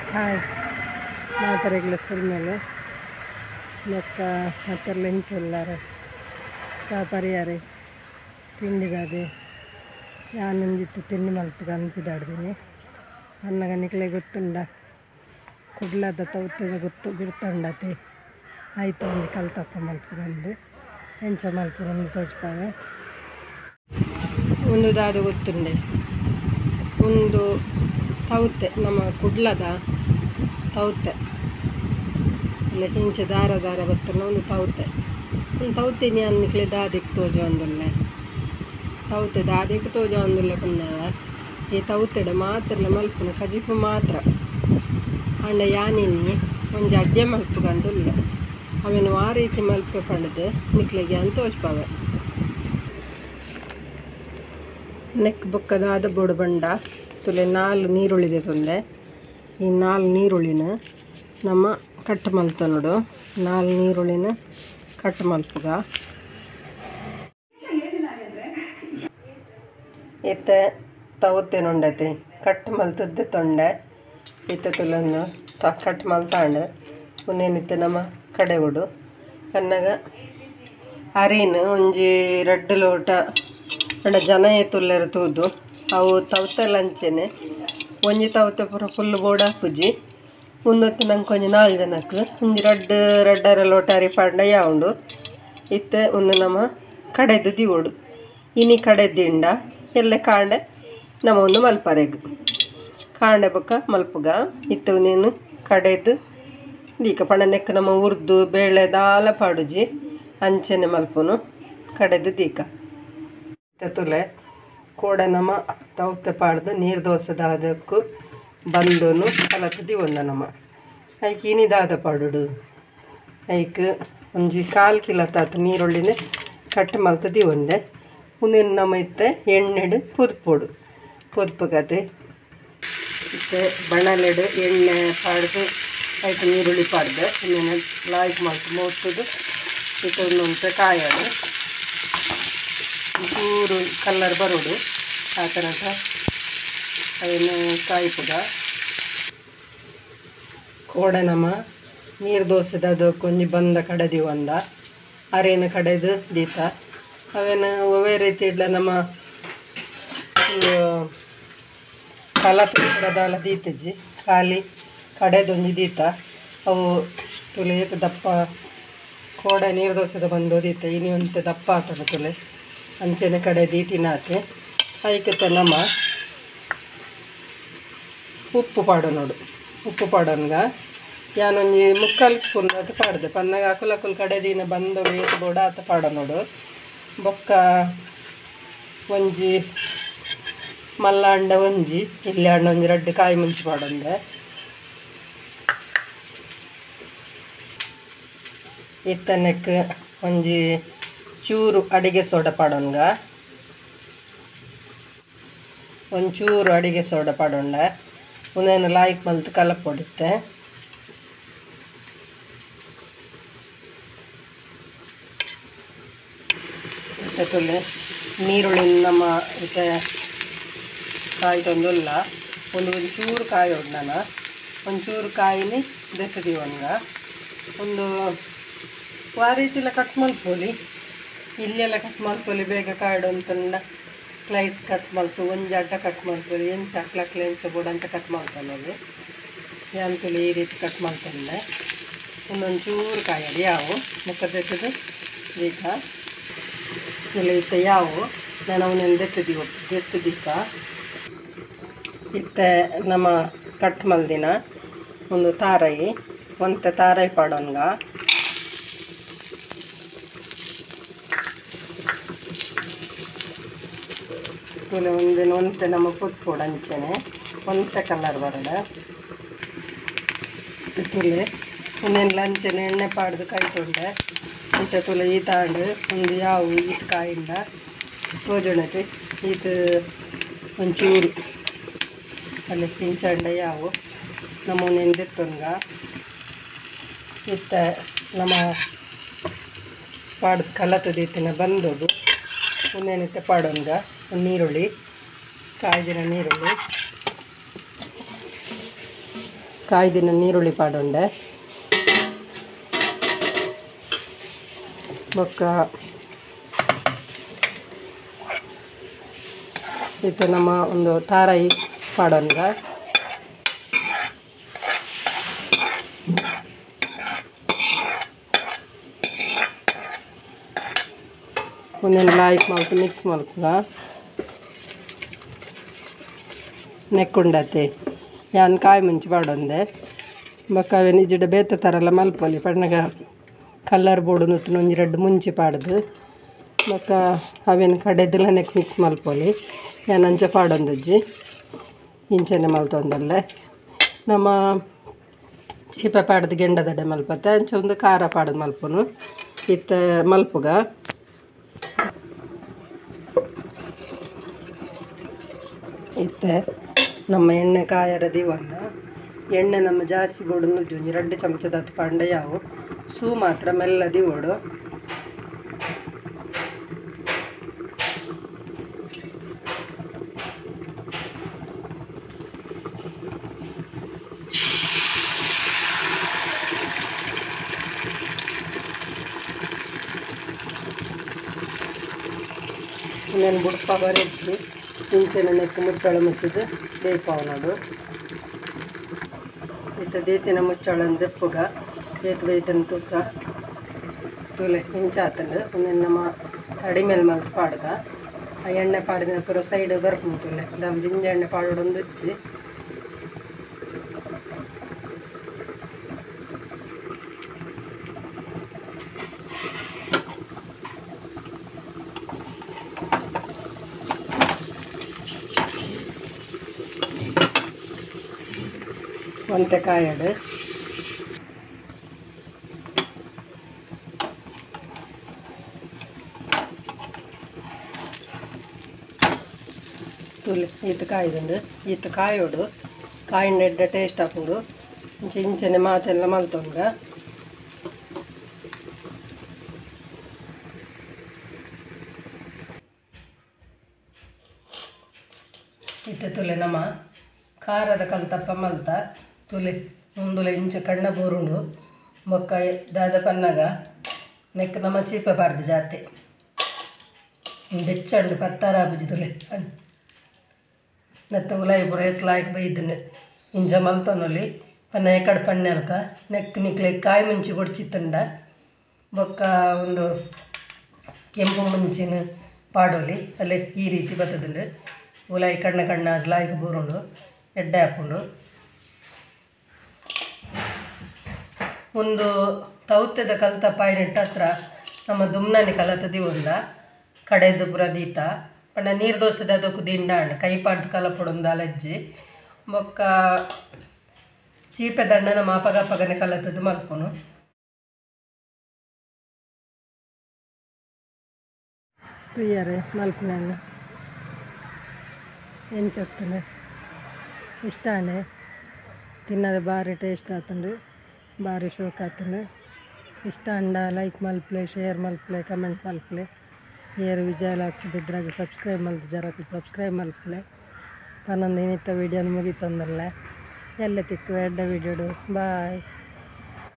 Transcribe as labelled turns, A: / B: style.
A: Hi ಮಾತರೆಗ್ಲ ಸುರ್ಮೇಲೆ ಲೆಕ್ಕ ಮತ್ತೆಲ್ಲ ಚಾ ಪರಿಯಾರೆ ತಿಂಡಿಗಾದೆ ಯಾನೊಂದಿತ್ತು ತಿಂಡಿ ಮಲ್ಪುಗ ಅನ್ಪಿದಾಡ್ದೀನಿ ಅನ್ನಗ ನಿಕ್ಲೆ ಗೊತ್ತುಂಡ ಕುಡ್ಲದ ತೌತೆದ ಗೊತ್ತು ಗುರ್ತುಂಡತೆ ಆಯ್ತು ಒಂದು ಕಲ್ತಪ್ಪ ಮಲ್ಪುಗಂದು ಎಂಚ ಮಲ್ಪುಗಂದು ತೋಜ್ಪಾವೆ ಒಂದು ದಾದ ಗೊತ್ತುಂಡೆ ಒಂದು ತೌತೆ ನಮ್ಮ ಕುಡ್ಲದ ತೌತೆ ಇಲ್ಲ ಇಂಚೆ ದಾರ ದಾರ ಬತ್ತನ ಒಂದು ತೌತೆ ಒಂದು ತೌತೆ ನಿಕ್ಲೆ ದಾದಿಕ್ ತೋಜ ಒಂದುಲ್ಲೆ ತೌತೆ ದಾದಿಕ್ ತೋಜ ಒಂದುಲ್ಲೆ ಪುನ್ನ ಈ ತೌತೆಡ ಮಾತ್ರ ಮಲ್ಪುನ ಕಜಿಪು ಮಾತ್ರ ಅಂಡ ಯಾನಿನಿ ಒಂಜಿ ಅಡ್ಡೆ ಮಲ್ಪುಗಂದುಲ್ಲೆ ಅವೆನು ಆ ರೀತಿ ಮಲ್ಪೆ ಪಂಡದು ನಿಕ್ಲೆಗೆ ಅಂತ ತೋಜ್ಪಾವೆ ನೆಕ್ ಬೊಕ್ಕದಾದ ಬೋಡು ಬಂಡ ತುಲೆ ನಾಲ್ ನೀರುಳ್ಳಿದೆ ತೊಂದೆ ಈ ನಾಲ್ ನೀರುಳ್ಳಿನ ನಮ್ಮ ಕಟ್ ಮಲ್ತ ನೋಡು ನಾಲ್ ನೀರುಳ್ಳಿನ ಕಟ್ ಮಲ್ಪುಗ ಇತ್ತೆ ತೌತೆ ನೊಂಡತೆ ಕಟ್ ಮಲ್ತದ್ದು ತೊಂಡೆ ಇತ್ತೆ ತುಲನ್ನು ಕಟ್ ಮಲ್ತಾಂಡು ಒಂದೇನಿತ್ತೆ ನಮ್ಮ ಕಡೆ ಉಡು ಕನ್ನಗ ಅರಿನ ಒಂಜಿ ರಡ್ಡ್ ಲೋಟ ಅಂಡ ಜನ ಏತುಲ್ಲೆರ್ ತೂದು ಅವು ತೌತೆಲ ಅಂಚೆನೆ ಒಂಜಿ ತೌತೆ ಪೂರ ಫುಲ್ ಬೋರ್ಡ್ ಹಾಪುಜಿ ಉಂದೊತ್ತು ನಂಗೆ ಒಂಜಿ ನಾಲ್ ಜನಕ್ಕೆ ಒಂಜಿ ರಡ್ಡ್ ರಡ್ಡರ ಲೋಟ ಅರಿ ಪಾಂಡ ಯಾವುಂಡು ಇತ್ತೆ ಒಂದು ನಮ್ಮ ಕಡೆದು ದಿವೋಡು ಇನಿ ಕಡೆದಿಂಡ ಎಲ್ಲ ಕಾಂಡೆ ನಮ್ಮ ಒಂದು ಮಲ್ಪರೆಗ್ ಕಾಂಡೆ ಬೊಕ್ಕ ಮಲ್ಪುಗ ಇತ್ತೆ ಒಂದೇನು ಕಡೆದು ದೀಕ ಪಂಡ ನೆಕ್ ನಮ್ಮ ಉರ್ದು ಬೇಳೆ ದಾಲ ಪಾಡುಜಿ ಅಂಚೆನೆ ಮಲ್ಪುನು ಕಡೆದು ದೀಕ ತುಲೆ ಕೋಡೆ ನಮ್ಮ ತೌತೆ ಪಾಡ್ದು ನೀರು ದೋಸೆದಾದಕ್ಕೂ ಬಂದನು ಕಲತು ದಿವೊಂದ ನಮ್ಮ ಐಕ್ ಇನಿದಾದ ಪಾಡುಡು ಐಕ್ ಒಂಜಿ ಕಾಲು ಕಿಲೋ ತಾತು ನೀರುಳ್ಳಿನೆ ಕಟ್ ಮಲ್ತು ದಿವೊಂದೆ ಉಂದೆನ್ ನಮ್ಮ ಇತ್ತೆ ಎಣ್ಣೆಡು ಪೊದ್ಪೊಡು ಪೊದ್ಪುಗತೆ ಇತ್ತೆ ಬಣಲೆಡು ಎಣ್ಣೆ ಪಾಡ್ದು ಐಕ್ ನೀರುಳ್ಳಿ ಪಾಡ್ದು ಉಂದೆನ್ ಲಾಯ್ಕ್ ಮಲ್ತು ಮೋತುದು ಇತ್ತೆ ಒಂದೊಂತೆ ಕಾಯಡು ಚೂರು ಕಲ್ಲರ್ ಬರೋಡು ಆ ತನಕ ಅದನ್ನು ಕಾಯಿಪುಗ ಕೋಡೆ ನಮ್ಮ ನೀರು ದೋಸೆದ ಅದು ಕೊಂಜಿ ಬಂದ ಕಡೆದಿ ಒಂದ ಅರೇನು ಕಡೆದು ದೀತ ಅವೇನು ಒವೇ ರೀತಿ ಇಡ್ಲ ನಮ್ಮ ಕಲತ ದೀತಜಿ ಖಾಲಿ ಕಡೆದೊಂಜಿ ದೀತ ಅವು ತುಲೆ ದಪ್ಪ ಕೋಡೆ ನೀರು ದೋಸೆದ ಬಂದು ದೀತ ಇನಿ ಒಂತೆ ದಪ್ಪ ಆತದ ತುಲೆ ಅಂಚೆನೆ ಕಡೆ ದೀತಿನಾತೆ ಐಕತೆ ನಮ್ಮ ಉಪ್ಪು ಪಾಡು ನೋಡು ಉಪ್ಪು ಪಾಡೋನ್ಗ ಯಾನೊಂಜಿ ಮುಕ್ಕಾಲು ಸ್ಪೂನ್ ಅದು ಪಾಡ್ದೆ ಪನ್ನಾಗ ಅಕುಲ್ ಅಕುಲ್ ಕಡೆ ದಿನ ಬಂದು ಏತ್ ಬೋಡ ಆತ ಪಾಡ ನೋಡು ಬೊಕ್ಕ ಒಂಜಿ ಮಲ್ಲ ಅಂಡ ಒಂಜಿ ಇಲ್ಲಿ ಅಂಡ ಒಂಜಿ ರಡ್ಡು ಕಾಯಿ ಮುಂಚಿ ಪಾಡೊಂದೆ ಇತ್ತನೆಕ್ ಒಂಜಿ ಚೂರು ಅಡಿಗೆ ಸೋಡಾ ಪಾಡೋನ್ಗ ಒಂಚೂರು ಅಡಿಗೆ ಸೋಡಾ ಪಾಡೊಂಡ ಉಂದೆನ್ ಲಾಯ್ಕ್ ಮಲ್ತ್ ಕಲಪೊಡಿತ್ತೆ ಇತ್ತೆ ತುಲೆ ನೀರುಳ್ಳಿ ನಮ್ಮ ಇತ್ತೆ ಕಾಯಿ ತೊಂದುಲ್ಲ ಒಂದು ಒಂಚೂರು ಕಾಯಿ ಉಂಡು ಒಂಚೂರು ಕಾಯಿನಿ ದೆತ್ತದೀವನ್ಗ ಒಂದು ಆ ರೀತಿಲ ಕಟ್ ಮಲ್ಪೊಲಿ ಇಲ್ಲೆಲ್ಲ ಕಟ್ ಮಲ್ಪೊಲಿ ಬೇಗ ಕಾಯ್ಡು ಅಂತಂಡ ಸ್ಲೈಸ್ ಕಟ್ ಮಲ್ತು ಒಂಜಿ ಅಡ್ಡ ಕಟ್ ಮಲ್ಪೊಲಿ ಎಂಚ ಅಕ್ಲಕ್ಲೆ ಎಂಚ ಬೋಡು ಅಂಚ ಕಟ್ ಮಲ್ತೊನೊಲಿ ಯಾಂತುಲಿ ಈ ರೀತಿ ಕಟ್ ಮಲ್ತೊಂಡೆ ಒಂದೊಂಚೂರು ಕಾಯಡಿ ಯಾವು ಮುಕ್ಕ ದೆತ್ತದು ದೀಕ ಇಲ್ಲ ಇತ್ತೆ ಯಾವು ನಾನು ಅವನನ್ನು ದೆತ್ತದಿ ದೆತ್ತು ದೀಕ ಇತ್ತೆ ನಮ್ಮ ಕಟ್ ಮಲ್ದಿನ ಒಂದು ತಾರೈ ಒಂತೆ ತಾರೈ ಪಾಡೋನ್ಗ ತುಲೆ ಒಂದಿನ ಒಂತೆ ನಮ್ಮ ಪೊದ್ಪೊಡು ಅಂಚೆನೆ ಒಂತೆ ಕಲರ್ ಬರಡ ತುಲೆ ಒಂದೆಲ್ಲ ಅಂಚೆನೆ ಎಣ್ಣೆ ಪಾಡ್ದು ಕಾಯಿ ತೊಂಡೆ ಇತ್ತೆ ತುಲೆ ಈತಾಂಡು ಒಂದು ಯಾವು ಈತ್ ಕಾಯಿಂದ ತೋಜೊಣತೆ ಈತ್ ಒಂಚೂರು ಅಲ್ಲಿ ಪಿಂಚಂಡ ಯಾವು ನಮ್ಮ ಒಂದೆತ್ತೊನ್ಗ ಇತ್ತೆ ನಮ್ಮ ಪಾಡ್ದು ಕಲತದ ಇತ್ತಿನ ಬಂದೋದು ಒಂದೇನಿತ್ತೆ ಪಾಡೊನ್ಗ ಒಂದು ನೀರುಳ್ಳಿ ಕಾಯ್ದಿನ ನೀರುಳ್ಳಿ ಕಾಯ್ದಿನ ನೀರುಳ್ಳಿ ಪಾಡೊಂಡೆ ಬೊಕ್ಕ ಇತ್ತೆ ನಮ್ಮ ಒಂದು ತಾರಾಯಿ ಪಾಡೊಂಡ ಒಂದೊಂದು ಲಾಯ್ಕ್ ಮಲ್ತು ಮಿಕ್ಸ್ ಮಲ್ಪುಗ ನೆಕ್ಕುಂಡತೆ ಯಾನ್ ಕಾಯಿ ಮುಂಚಿ ಪಾಡೊಂದೆ ಬೊಕ್ಕ ಅವೆನ್ ಇಜ್ಜಿಡ ಬೇತೆ ಥರ ಮಲ್ಪೊಲಿ ಪನ್ನಗ ಕಲ್ಲರ್ ಬೋಡು ನುತ್ತುನ ಒಂಜಿ ರಡ್ಡ್ ಮುಂಚಿ ಪಾಡ್ದು ಬೊಕ್ಕ ಅವೆನ್ ಕಡೆದುಲ ನೆಕ್ ಮಿಕ್ಸ್ ಮಲ್ಪೊಲಿ ಯಾನ್ ಅಂಚ ಪಾಡೊಂದುಜ್ಜಿ ಇಂಚನೆ ಮಲ್ತೊಂದುಲ್ಲೆ ನಮ್ಮ ಚೀಪೆ ಪಾಡ್ದು ಗೆಂಡದಡೆ ಮಲ್ಪತ್ತೆ ಅಂಚ ಒಂದು ಖಾರ ಪಾಡ್ದು ಮಲ್ಪುನು ಇತ್ತೆ ಮಲ್ಪುಗ ಇತ್ತೆ ನಮ್ಮ ಎಣ್ಣೆ ಕಾಯರ ದೀವನ್ನ ಎಣ್ಣೆ ನಮ್ಮ ಜಾಸ್ತಿ ಬೋಡು ನುಜ್ಜು ಒಂಜಿ ರಡ್ಡ್ ಚಮಚದಾತ್ ಪಾಂಡ ಯಾವು ಸೂ ಮಾತ್ರ ಮೆಲ್ಲ ದಿವೊಡು ಇನ್ನೇನು ಬುಡ್ಪ ಬರೆಜ್ಜಿ ಇಂಚೆನೆ ನೆಕ್ಕು ಮುಚ್ಚಳ ಮುಚ್ಚಿದ್ದು ಬೇಯ್ಪಾವನದು ಇತ್ತೆ ದೇತಿನ ಮುಚ್ಚಳನ್ ದೆಪ್ಪುಗ ಏತ್ ಬೇಯ್ತನ ತೂಕ ತೂಲೆ ಇಂಚ ಆತಂಡು ಒಂದೆನ್ ನಮ್ಮ ತಡಿಮೇಲ್ ಮಲ್ತ್ ಪಾಡ್ದ ಆ ಎಣ್ಣೆ ಪಾಡಿನ ಪೂರ ಸೈಡ್ ಬರ್ಪುಂಡು ತೂಲೆ ದಾಲ ದಿಂಜ ಎಣ್ಣೆ ಪಾಡೊಡೊಂದು ಇಜ್ಜಿ ಒಂತೆ ಕಾಯಡು ತೂಲೆ ಈತ್ ಕಾಯ್ದುಂಡು ಈತ್ ಕಾಯೋಡು ಕಾಯಿನ ಎಡ್ಡೆ ಟೇಸ್ಟ್ ಆಪುಂಡು ಇಂಚ ಇಂಚನೆ ಮಾತೆಲ್ಲ ಮಲ್ತೊಂಗ ಇತ್ತೆ ತೂಲೆ ನಮ್ಮ ಖಾರದ ಕಲ್ತಪ್ಪ ಮಲ್ತ ತೂಲೆ ಉಂದುಲೆ ಇಂಚ ಕಣ್ಣ ಬೋರುಂಡು ಬೊಕ್ಕ ದಾದ ಪನ್ನಗ ನೆಕ್ ನಮ್ಮ ಚೀಪೆ ಪಾಡ್ದು ಜಾತೆ ಬೆಚ್ಚಂಡು ಪತ್ತಾರ ಆಪುಜಿ ತೂಲೆ ನೆತ್ತ ಉಲಾಯಿ ಪೂರ ಎತ್ಲಾಯ್ಕ್ ಬೈದುಂಡು ಇಂಚ ಮಲ್ತೊನೊಲಿ ಪನ್ನ ಎಕಡ್ ಪಣ್ಣೆಲ್ಕ ನೆಕ್ ನಿಕ್ಲೆ ಕಾಯಿ ಮುಂಚಿ ಬೊಡ್ಚಿತ್ತಂಡ ಬೊಕ್ಕ ಒಂದು ಕೆಂಪು ಮುಂಚಿನ ಪಾಡೊಲಿ ಅಲ್ಲೇ ಈ ರೀತಿ ಬತ್ತದುಂಡು ಉಲಾಯಿ ಕಣ್ಣ ಕಣ್ಣ ಲಾಯ್ಕ್ ಬೋರುಂಡು ಎಡ್ಡೆ ಆಪುಂಡು ಒಂದು ತೌತೆದ ಕಲ್ತಪ್ಪ ಐನೆಟ್ಟ ಹತ್ರ ನಮ್ಮ ದುಮ್ನಾನಿ ಕಲತ ದಿವೊಂದ ಕಡೆದು ಪೂರ ದೀತ ಪಂಡ ನೀರು ದೋಸೆದ ಅದಕ್ಕೂ ದಿಂಡಾಂಡ್ ಕೈ ಪಾಡ್ದು ಕಲಪೊಡೊಂದು ಅಲಜ್ಜಿ ಬೊಕ್ಕ ಚೀಪೆ ದಂಡ ನಮ್ಮ ಅಪಗ ಅಪಗನೆ ಕಲತದ್ದು ಮಲ್ಪುನು ತೂಯರೆ ಮಲ್ಪುನ ಎಂಚತ್ತುಂಡು ಇಷ್ಟಾನೆ ತಿನ್ನದೆ ಭಾರಿ ಟೇಸ್ಟ್ ಆತುಂಡು ಭಾರಿ ಶೋಕ್ ಆತುಂಡು ಇಷ್ಟ ಅಂಡ ಲೈಕ್ ಮಲ್ಪಲೆ ಶೇರ್ ಮಲ್ಪಲೆ ಕಮೆಂಟ್ ಮಲ್ಪಲೆ ಏರು ವಿಜಯ ಲಾಕ್ಸ್ ಬಿದ್ರಾಗ ಸಬ್ಸ್ಕ್ರೈಬ್ ಮಲ್ತು ಜರಕು ಸಬ್ಸ್ಕ್ರೈಬ್ ಮಲ್ಪಲೆ ಪನ್ನೊಂದು ಇನ್ನಿತ್ತ ವೀಡಿಯೋನ ಮುಗಿತಂದಲ್ಲ ಎಲ್ಲ ತಿಕ್ಕು ಎಡ್ಡ ವೀಡಿಯೋಡು ಬಾಯ್.